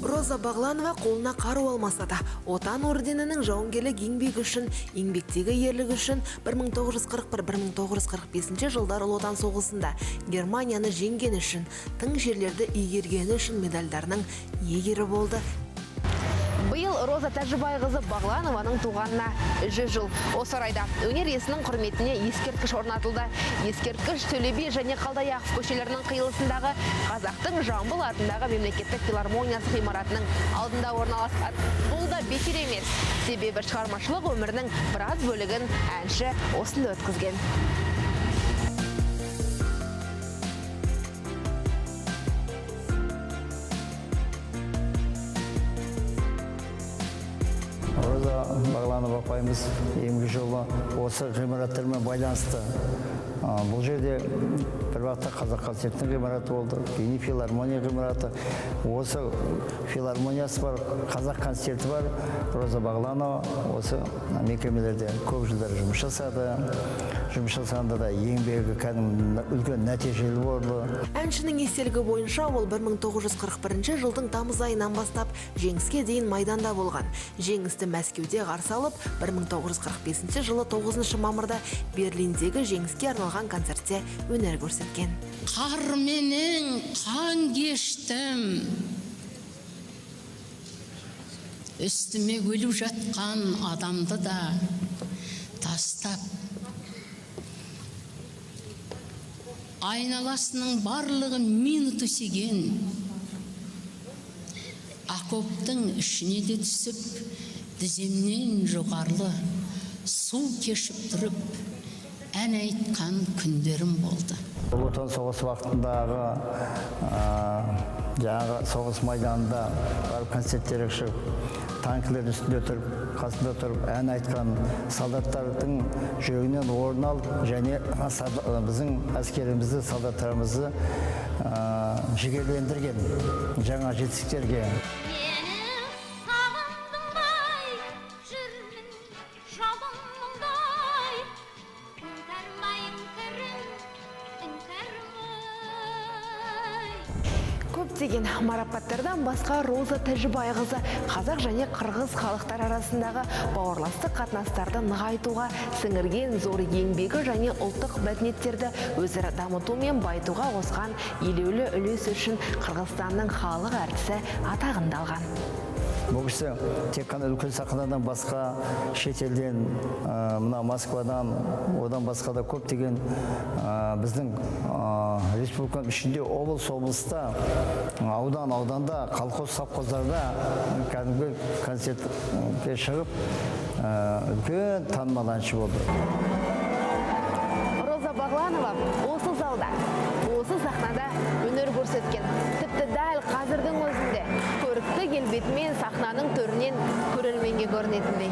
Роза Бағланова қолына қару алмаса да, Отан орденінің жауынгерлік еңбегі үшін, еңбектегі ерлігі үшін, 1941-1945 жылдар Ұлы Отан соғысында Германияны жеңгені үшін, тың жерлерді игергені үшін медальдарының иегері болды. Биыл Роза Тәжібайқызы Бағланованың туғанына 100 жыл. Осы орайда өнер иесінің құрметіне ескерткіш орнатылды. Ескерткіш Төле би және Қалдаяқов көшелерінің қиылысындағы Қазақтың Жамбыл атындағы мемлекеттік филармониясы ғимаратының алдында орналасқан. Бұл да бекер емес. Себебі шығармашылық өмірінің біраз бөлігін әнші осында өткізген. Роза Бағланова апайымыз еңбек жолы осы ғимараттармен байланысты. Бұл жерде бір уақытта қазақ концертінің ғимараты болды, кейін филармония ғимараты. Осы филармониясы бар, қазақ концерті бар. Роза Бағланова осы мекемелерде көп жылдар жұмыс жасады. Жұмыс жасағанда да еңбегі кәдімгі үлкен нәтижелі болды. Әншінің естелігі бойынша, ол 1941 жылдың тамыз айынан бастап жеңіске дейін майданда болған. Жеңісті Мәскеуде қарсы алып, 1945 жылы 9 мамырда Берлиндегі жеңіске арналған концертте өнер көрсеткен. Қарменен қан кештім, үстіме өліп жатқан адамды да тастап, айналасының барлығы мина төсеген окоптың ішіне де түсіп, тіземнен жоғарлы су кешіп тұрып ән айтқан күндерім болды. Ұлы Отан соғысы уақытындағы, жаңағы соғыс майданында барып концерттерге шығып, танкілердің үстінде тұрып, қасында тұрып ән айтқан, солдаттардың жүрегінен орын алып, және біздің әскерімізді, солдаттарымызды жігерлендірген жаңа жетістіктерге. Мені сағындың жүрмін жалындай, іңкәрмай, іңкәрім, іңкәрмай. Көптеген марапаттардан басқа Роза Тәжібайқызы қазақ және қырғыз халықтар арасындағы бауырластық қатынастарды нығайтуға сіңірген зор еңбегі және ұлттық мәдениеттерді өзара дамыту мен байытуға қосқан елеулі үлесі үшін Қырғызстанның халық әртісі атағын да алған. Бұл кісі тек қана үлкен сахнадан басқа шетелден, мына Москвадан, одан басқа да көптеген, біздің, республиканың ішінде облыс облыста, аудан ауданда, колхоз совхоздарда кәдімгі концертке шығып, үлкен танымал әнші болды. Роза Бағланова осы залда, осы сахнада өнер көрсеткен. Тіпті дәл қазірдің өзінде көрікті келбетімен сахнаның төрінен көрерменге көрінетіндей.